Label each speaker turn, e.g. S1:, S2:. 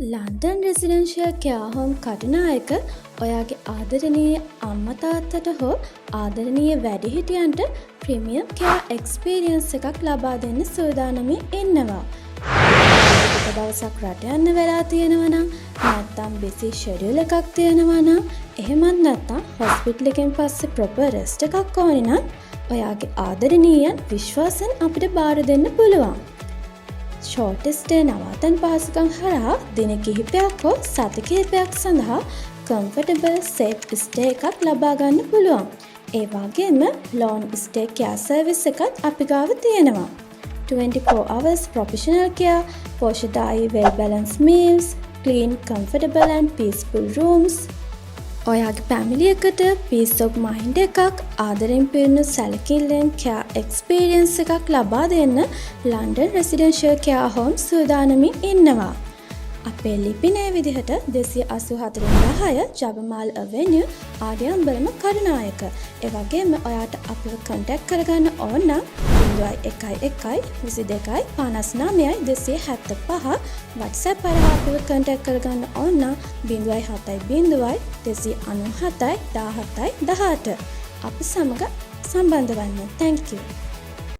S1: London රෙසිඩෙන්ෂියල් care home Katunayake ඔයාගේ ආදරණීය අම්මා තාත්තට හෝ ආදරණීය වැඩිහිටියන්ට ප්‍රීමියම් කෙයා එක්ස්පීරියන්ස් එකක් ලබා දෙන්න සූදානමින් ඉන්නවා. ටික දවසක් රට යන්න වෙලා තියෙනවා නම්, නැත්නම් බිසි ෂෙඩියුල් එකක් තියෙනවා නම්, එහෙමත් නැත්නම් හොස්පිටල් එකෙන් පස්සේ ප්‍රොපර් රෙස්ට් එකක් ඕනේ නම් ඔයාගේ ආදරණීයන් විශ්වාසයෙන් අපිට බාර දෙන්න පුළුවන්. ෂෝට් ස්ටේ නවාතැන් පහසුකම් හරහා දින කිහිපයක් හෝ සති කිහිපයක් සඳහා කම්ෆර්ටබල්, සේෆ් ස්ටේ එකක් ලබා ගන්න පුළුවන්. ඒ වගේම ලෝන්ග් ස්ටේ කෙයාර් සර්විස් එකත් අපි ගාව තියෙනවා. 24 hours professional care, පෝෂ්‍යදායී well balanced meals, clean, comfortable and peaceful rooms. ඔයාගේ ෆැමිලි එකට පීස් ඔෆ් මයින්ඩ් එකක්, ආදරෙන් පිරුණු සැලකිල්ලෙන් කෙයාර් එක්ස්පීරියන්ස් එකක් ලබා දෙන්න ලන්ඩන් රෙසිඩෙන්ෂියල් කෙයාර් හෝම් සූදානමින් ඉන්නවා. අපේ ලිපිනය විදිහට 284 10, ජපමාල් ඇවෙනියු, ආර්යම්බලම, කරුණායක. ඒ වගේම ඔයාට අපිව කන්ටැක්ට් කරගන්න ඕන නම් 011 22 59 275, WhatsApp හරහා අපිව කන්ටැක්ට් කරගන්න ඕන නම් 070 297 17 18. අපි සමග සම්බන්ධ වන්න. Thank you.